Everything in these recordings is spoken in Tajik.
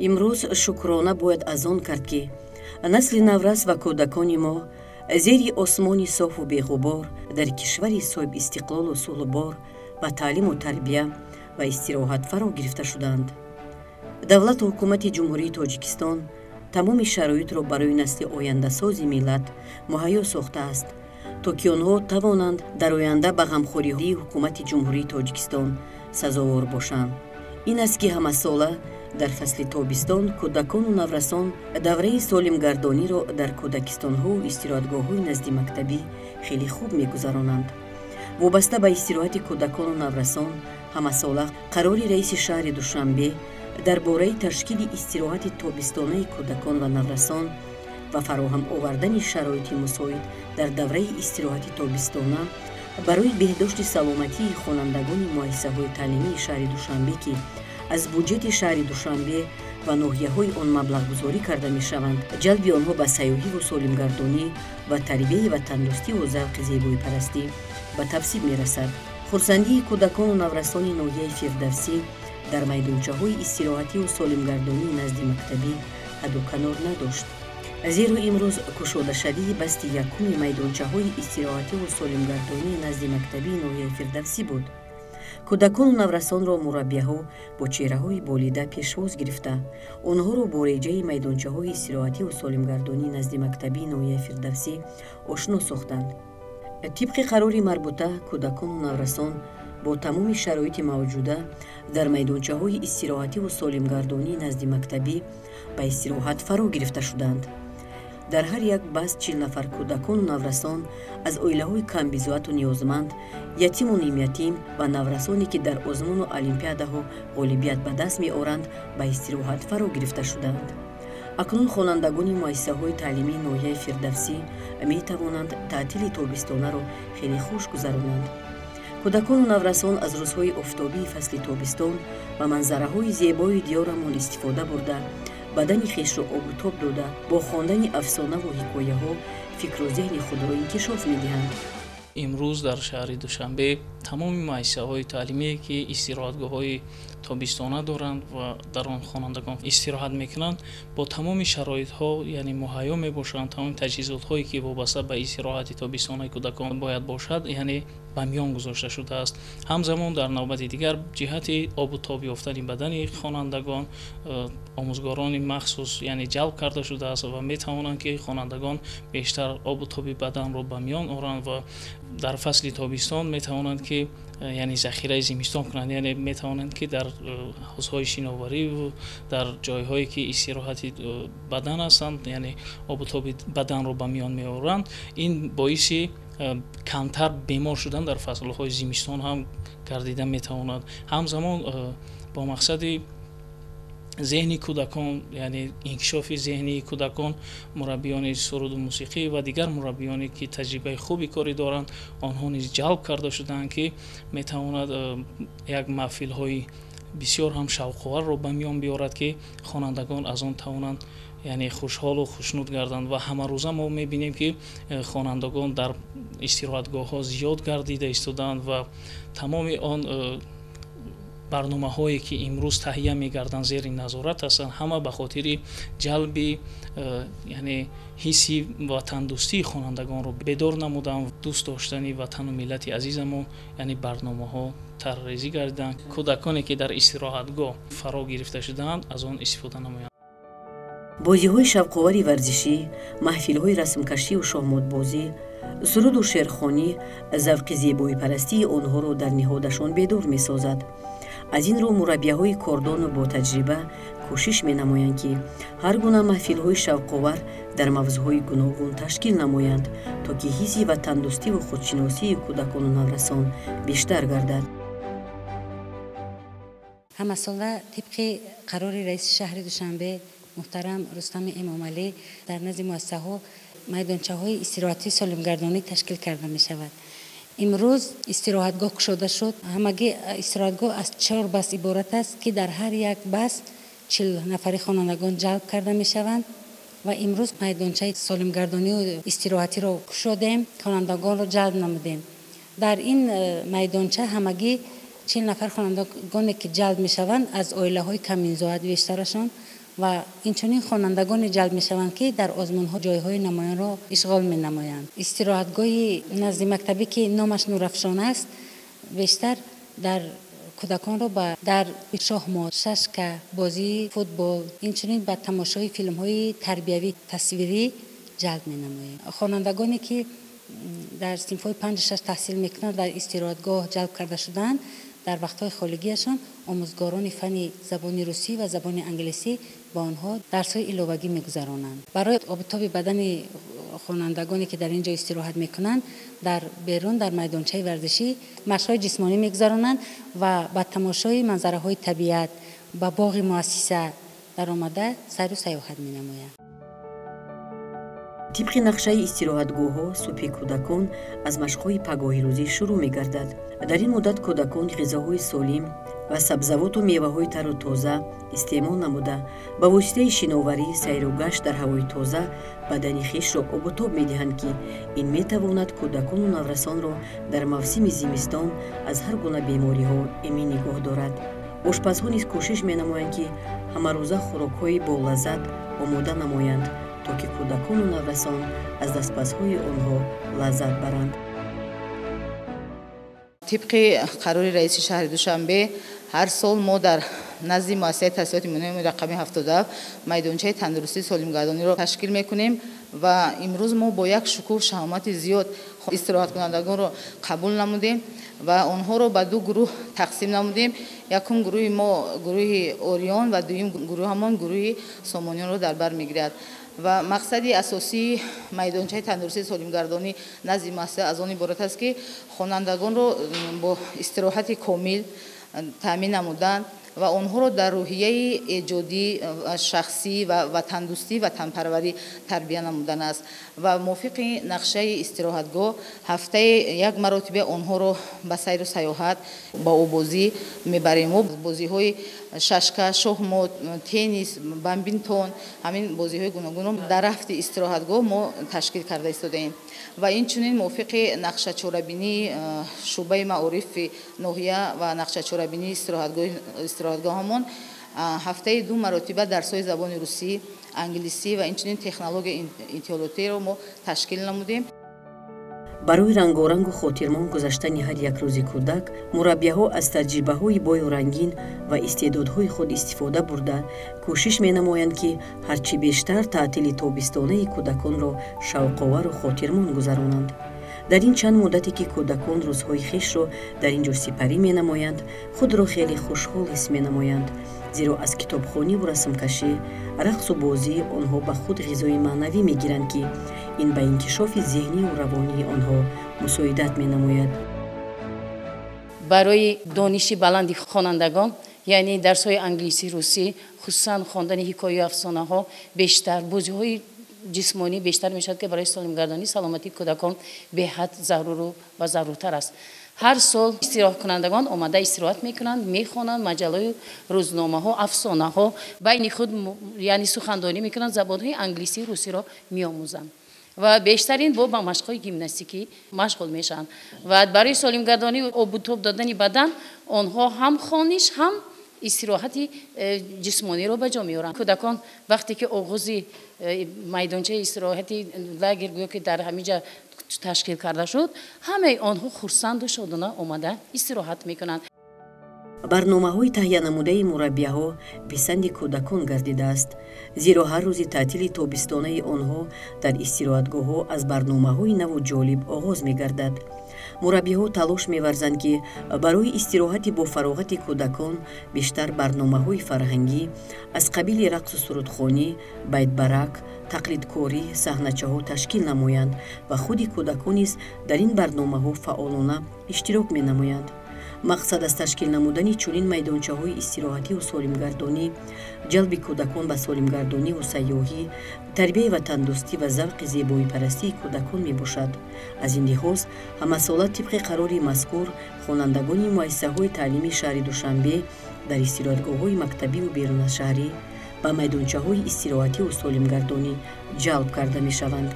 Имрӯз шукрона бояд аз он кард, ки насли наврас ва кӯдакони мо зери осмони софу беғубор, дар кишвари соҳибистиқлолу сулҳбор ба таълиму тарбия ва истироҳат фаро гирифта шуданд. Давлату ҳукумати Ҷумҳурии Тоҷикистон тамоми шароитро барои насли ояндасози миллат муҳайё сохтааст, то ки онҳо тавонанд дар оянда ба ғамхориҳои ҳукумати Ҷумҳурии Тоҷикистон сазовор бошанд. Ин аст, ки ҳамасола дар фасли тобистон кӯдакону наврасон давраи солимгардониро дар кӯдакистонҳову истироҳатгоҳҳои наздимактабӣ хеле хуб мегузаронанд. Вобаста ба истироҳати кӯдакону наврасон, ҳамасола қарори раиси шаҳри Душанбе дар бораи ташкили истироҳати тобистонаи кӯдакон ва наврасон ва фароҳам овардани шароити мусоид дар давраи истироҳати тобистона барои беҳдошти саломатии хонандагони муассисаҳои таълимии шаҳри Душанбе, ки аз буҷети шаҳри Душанбе ва ноҳияҳои он маблағгузорӣ карда мешаванд, ҷалби онҳо ба сайёҳиву солимгардонӣ ва тарбияи ватандӯстиву завқи зебоипарастӣ ба тавсиф мерасад. Хурсандии кӯдакону наврасони ноҳияи Фирдавсӣ дар майдончаҳои истироҳативу солимгардонии назди мактабӣ ҳадду канор надошт. Зеро имрӯз кушодашавии басти якуми майдончаҳои истироҳативу солимгардонии назди мактабии ноҳияи Фирдавсӣ буд. Кӯдакону наврасонро мураббияҳо бо чеҳраҳои болида пешвоз гирифта, онҳоро бо реҷаи майдончаҳои истироҳативу солимгардонии назди мактабии ноҳияи Фирдавсӣ ошно сохтанд. Тибқи қарори марбута, кӯдакону наврасон бо тамоми шароити мавҷуда дар майдончаҳои истироҳативу солимгардонии назди мактабӣ ба истироҳат фаро гирифта шуданд. Дар ҳар як баст 40 нафар кӯдакону наврасон аз оилаҳои камбизоату ниёзманд, ятиму нимятим ва наврасоне, ки дар озмуну олимпиадаҳо ғолибият ба даст меоранд, ба истироҳат фаро гирифта шуданд. Акнун хонандагони муассисаҳои таълимии ноҳияи Фирдавсӣ метавонанд таътили тобистонаро хеле хуш гузаронанд. Кӯдакону наврасон аз рӯзҳои офтобии фасли тобистон ва манзараҳои зебои диёрамон истифода бурда, бадани хешро обу тоб дода, бо хондани афсонаву ҳикояҳо фикру зеҳни худро инкишоф медиҳанд. Имрӯз дар шаҳри Душанбе тамоми муассисаҳои таълимие, ки истироҳатгоҳҳои тобистона доранд ва дар он хонандагон истироҳат мекунанд, бо тамоми шароитҳо, яъне муҳайё мебошанд. Тамоми таҷҳизотҳое, ки вобаста ба истироҳати тобистонаи кӯдакон бояд бошад, яъне ба миён гузошта шудааст. Ҳамзамон, дар навбати дигар, ҷиҳати обу тоб ёфтани бадани хонандагон омӯзгорони махсус, яъне ҷалб карда шудааст ва метавонанд, ки хонандагон бештар обу тоби баданро ба миён оранд ва дар фасли тобистон метавонанд, ки яъне захираи зимистон кунанд, яъне метавонанд, ки дар ҳавзҳои шиноварӣ, дар ҷойҳое, ки истироҳати бадан ҳастанд, яъне обу тоби баданро ба миён меоранд. Ин боиси камтар бемор шудан дар фаслҳои зимистон ҳам гардида метавонад. Ҳамзамон, бо мақсади зеҳни кӯдакон, яъне инкишофи зеҳнии кӯдакон, мураббиёни суруду мусиқӣ ва дигар мураббиёне, ки таҷрибаи хуби корӣ доранд, онҳо низ ҷалб карда шудаанд, ки метавонад як маҳфилҳои бисёр ҳам шавқоварро ба миён биёрад, ки хонандагон аз он тавонанд, яъне хушҳолу хушнуд гарданд. Ва ҳамарӯза мо мебинем, ки хонандагон дар истироҳатгоҳҳо зиёд гардида истодаанд ва тамоми он барномаҳое, ки имрӯз таҳия мегарданд, зери назорат ҳастанд. Ҳама ба хотири ҷалби яъне ҳисси ватандӯстии хонандагонро бедор намудан, дӯст доштани ватану миллати азизамон, яъне барномаҳо тарҳрезӣ гардиданд. Кӯдаконе, ки дар истироҳатгоҳ фаро гирифта шудаанд, аз он истифода намоянд. Бозиҳои шавқовари варзишӣ, маҳфилҳои расмкашию шоҳмотбозӣ, суруду шеърхонӣ завқи зебоипарастии онҳоро дар ниҳодашон бедор месозад. Аз ин рӯ мураббияҳои кордону ботаҷриба кӯшиш менамоянд, ки ҳар гуна маҳфилҳои шавқовар дар мавзӯъҳои гуногун ташкил намоянд, то ки ҳисси ватандӯстиву худшиносии кӯдакону наврасон бештар гардад. Ҳамасола тибқи қарори раиси шаҳри Душанбе муҳтарам Рустами Эмомалӣ дар назди муассисаҳо майдончаҳои истироҳатии солимгардонӣ ташкил карда мешавад. Имрӯз истироҳатгоҳ кушода шуд. Ҳамагӣ истироҳатгоҳ аз чор баст иборат аст, ки дар ҳар як баст 40 нафари хонандагон ҷалб карда мешаванд ва имрӯз майдончаи солимгардонию истироҳатиро кушодем, хонандагонро ҷалб намудем. Дар ин майдонча ҳамагӣ 40 нафар хонандагоне, ки ҷалб мешаванд, аз оилаҳои камбизоат бештарашон Ва инчунин хонандагоне ҷалб мешаванд, ки дар озмунҳо ҷойҳои намоёнро ишғол менамоянд. Истироҳатгоҳи назди мактабӣ, ки номаш Нурафшон аст, бештар дар кӯдаконро ба дар шоҳмот, шашка, бозии футбол, инчунин ба тамошои филмҳои тарбиявӣ тасвирӣ ҷалб менамоем. Хонандагоне, ки дар синфҳои 5-6 таҳсил мекунанд, дар истироҳатгоҳ ҷалб карда шудаанд. Дар вақтҳои холигиашон омӯзгорони фанни забони русӣ ва забони англисӣ ба онҳо дарсҳои иловагӣ мегузаронанд. Барои обутоби бадани хонандагоне, ки дар ин ҷо истироҳат мекунанд, дар берун дар майдончаи варзишӣ машқҳои ҷисмонӣ мегузаронанд ва ба тамошои манзараҳои табиат, ба боғи муассиса даромада сайру сайёҳат менамоянд. Тибқи нақшаи истироҳатгоҳҳо, субҳи кӯдакон аз машқҳои пагоҳирӯзӣ шурӯъ мегардад. Дар ин муддат кӯдакон ғизоҳои солим ва сабзавоту меваҳои тару тоза истеъмол намуда, ба воситаи шиноварӣ, сайру гашт дар ҳавои тоза бадани хешро обутоб медиҳанд, ки ин метавонад кӯдакону наврасонро дар мавсими зимистон аз ҳар гуна бемориҳо эмин нигоҳ дорад. Ошпазҳо низ кӯшиш менамоянд, ки ҳамарӯза хӯрокҳои болаззат омода намоянд, то ки кӯдакону наврасон аз дастпазҳои онҳо лаззат баранд. Тибқи қарори раиси шаҳри Душанбе, ҳар сол мо дар назди муассисаи таҳсилоти миёнаи рақами 77 майдончаи тандурустии солимгардониро ташкил мекунем ва имрӯз мо бо як шукӯҳ шаҳомати зиёд истироҳаткунандагонро қабул намудем ва онҳоро ба ду гурӯҳ тақсим намудем. Якум гурӯҳи мо гурӯҳи Орион ва дуюм гурӯҳамон гурӯҳи Сомониёнро дар бар мегирад. Ва мақсади асосии майдончаи тандурустии солимгардонӣ назди муассиса аз он иборат аст, ки хонандагонро бо истироҳати комил таъмин намудан ва онҳоро дар рӯҳияи эҷодӣ, шахсӣ ва ватандӯстӣ, ватанпарварӣ тарбия намудан аст. Ва мувофиқи нақшаи истироҳатгоҳ ҳафтаи як маротиба онҳоро ба сайру сайёҳат, ба обозӣ мебарем. Мо бозиҳои шашка, шоҳмот, теннис, бадминтон, ҳамин бозиҳои гуногунро дар рафти истироҳатгоҳ мо ташкил карда истодаем. Ва инчунин мувофиқи нақшачорабинии шӯъбаи маорифи ноҳия ва нақшачорабинии истироҳатгоҳамон ҳафтаи ду маротиба дарсҳои забони русӣ, англисӣ ва инчунин технологияи иттилоотиро мо ташкил намудем. Барои рангорангу хотирмон гузаштани ҳар як рӯзи кӯдак, мураббияҳо аз таҷрибаҳои бою рангин ва истеъдодҳои худ истифода бурда, кӯшиш менамоянд, ки ҳарчи бештар таътили тобистонаи кӯдаконро шавқовару хотирмон гузаронанд. Дар ин чанд муддате, ки кӯдакон рӯзҳои хешро дар ин ҷо сипарӣ менамоянд, худро хеле хушҳол ҳис менамоянд, зеро аз китобхониву расмкашӣ, рақсу бозӣ онҳо ба худ ғизои маънавӣ мегиранд, ки ин ба инкишофи зеҳнию равонии онҳо мусоидат менамояд. Барои дониши баланди хонандагон, яъне дарсҳои англисӣ, русӣ, хусусан хондани ҳикояю афсонаҳо бештар, бозиҳои ҷисмонӣ бештар мешавад, ки барои солимгардонии саломатии кӯдакон беҳад заруру ва заруртар аст. Ҳар сол истироҳаткунандагон омада истироҳат мекунанд, мехонанд маҷаллаю рӯзномаҳо, афсонаҳо, байни худ яъне сухандонӣ мекунанд, забонҳои англисӣ, русиро меомӯзанд ва бештарин бо ба машқҳои гимнастикӣ машғул мешаванд. Ва барои солимгардонӣ обутоб додани бадан онҳо ҳам хониш, ҳам истироҳати ҷисмониро ба ҷо меоранд. Кӯдакон вақте ки оғози майдончаи истироҳати лагер гӯё ки дар ҳамин ҷа ташкил карда шуд, ҳамаи онҳо хурсанду шодона омада истироҳат мекунанд. Барномаҳои таҳиянамудаи мураббияҳо писанди кӯдакон гардидааст, зеро ҳар рӯзи таътили тобистонаи онҳо дар истироҳатгоҳҳо аз барномаҳои наву ҷолиб оғоз мегардад. Мураббиҳо талош меварзанд, ки барои истироҳати бофароғати кӯдакон бештар барномаҳои фарҳангӣ аз қабили рақсу сурудхонӣ, байтбарак, тақлидкорӣ, саҳначаҳо ташкил намоянд ва худи кӯдакон низ дар ин барномаҳо фаъолона иштирок менамоянд. Мақсад аз ташкил намудани чунин майдончаҳои истироҳативу солимгардонӣ, ҷалби кӯдакон ба солимгардониву сайёҳӣ, тарбияи ватандӯстӣ ва завқи зебоипарастии кӯдакон мебошад. Аз ин лиҳоз ҳамасола тибқи қарори мазкур хонандагони муассисаҳои таълимии шаҳри Душанбе дар истироҳатгоҳҳои мактабиву берунашаҳрӣ ба майдончаҳои истироҳативу солимгардонӣ ҷалб карда мешаванд.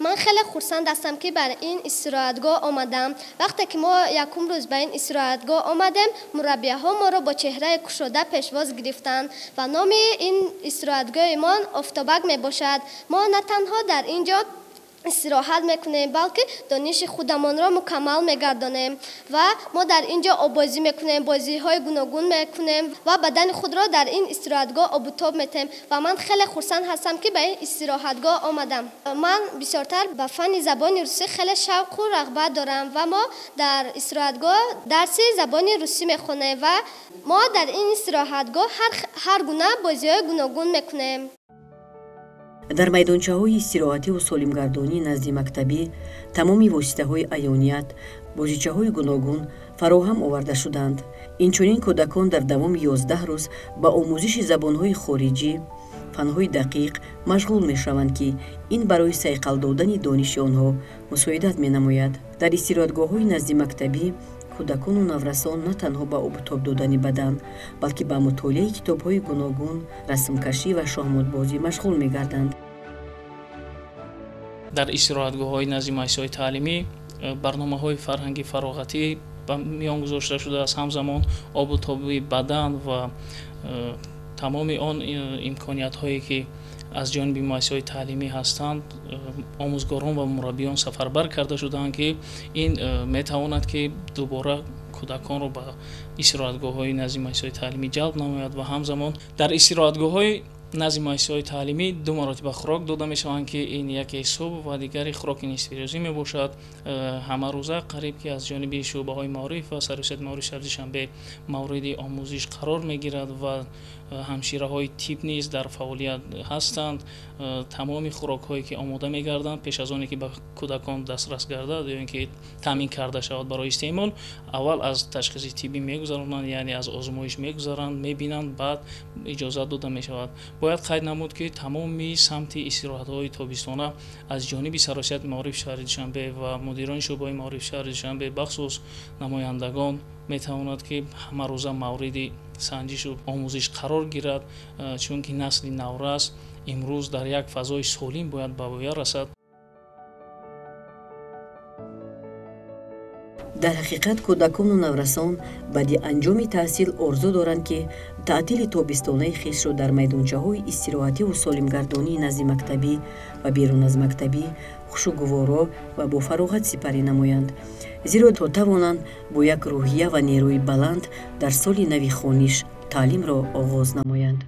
Ман Хеле хурсанд ҳастам, ки бар ин истироҳатгоҳ омадам. Вақте ки мо якум рӯз ба ин истироҳатгоҳ омадем, мураббияҳо моро бо чеҳраи кушода пешвоз гирифтанд ва номи ин истироҳатгоҳи мо Офтобак мебошад. Мо на танҳо дар ин ҷо истироҳат мекунем, балки дониши худамонро мукаммал мегардонем ва мо дар ин ҷо оббозӣ мекунем, бозиҳои гуногун мекунем ва бадани худро дар ин истироҳатгоҳ обутоб метем ва ман хеле хурсанд ҳастам, ки ба ин истироҳатгоҳ омадам. Ман бисёртар ба фанни забони русӣ хеле шавқу рағбат дорам ва мо дар истироҳатгоҳ дарси забони русӣ мехонем ва мо дар ин истироҳатгоҳ ҳар гуна бозиҳои гуногун мекунем. Дар майдончаҳои истироҳативу солимгардонӣ назди мактабӣ тамоми воситаҳои аёният, бозичаҳои гуногун фароҳам оварда шуданд. Инчунин кӯдакон дар давоми 11 рӯз ба омӯзиши забонҳои хориҷӣ, фанҳои дақиқ машғул мешаванд, ки ин барои сайқал додани дониши онҳо мусоидат менамояд. Дар истироҳатгоҳҳои назди мактабӣ кӯдакону наврасон на танҳо ба обутоб додани бадан, балки ба мутолиаи китобҳои гуногун, расмкашӣ ва шоҳмотбозӣ машғул мегарданд. Дар истироҳатгоҳҳои назди муассисаҳои таълимӣ барномаҳои фарҳангӣ фароғатӣ ба миён гузошта шудааст. Ҳамзамон обутоби бадан ва тамоми он имкониятҳое ки аз ҷониби муассисаҳои таълимӣ ҳастанд, омӯзгорон ва мураббиён сафарбар карда шудаанд, ки ин метавонад ки дубора кӯдаконро ба истироҳатгоҳҳои назди муассисаҳои таълимӣ ҷалб намояд ва ҳамзамон дар истироҳатгоҳҳои назди муассисаҳои таълимӣ ду маротиба хӯрок дода мешаванд, ки ин яке субҳ ва дигари хӯроки нисфирӯзӣ мебошад. Ҳамарӯза қариб ки аз ҷониби шӯъбаҳои маориф ва сарраёсати маорифи шаҳри Душанбе мавриди омӯзиш қарор мегирад ва ҳамшираҳои тиб низ дар фаъолият ҳастанд. Тамоми хӯрокҳое ки омода мегарданд, пеш аз оне ки ба кӯдакон дастрас гардад ё ин ки таъмин карда шавад барои истеъмол, аввал аз ташхиси тиббӣ мегузаронанд, яъне аз озмоиш мегузаранд, мебинанд, баъд иҷозат дода мешавад. Бояд қайд намуд, ки тамоми самти истироҳатҳои тобистона аз ҷониби сарраёсати маорифи шаҳри Душанбе ва мудирони шӯъбаҳои маорифи шаҳри Душанбе, бахусус намояндагон, метавонад ки ҳамарӯза мавриди санҷишу омӯзиш қарор гирад, чунки насли наврас имрӯз дар як фазои солим бояд ба воя расад. Дар ҳақиқат кӯдакону наврасон баъди анҷоми таҳсил орзу доранд, ки таътили тобистонаи хешро дар майдончаҳои истироҳативу солимгардонии назди мактабӣ ва берун аз мактабӣ хушу гуворо ва бо фароғат сипарӣ намоянд, зеро то тавонанд бо як рӯҳия ва нерӯи баланд дар соли нави хониш таълимро оғоз намоянд.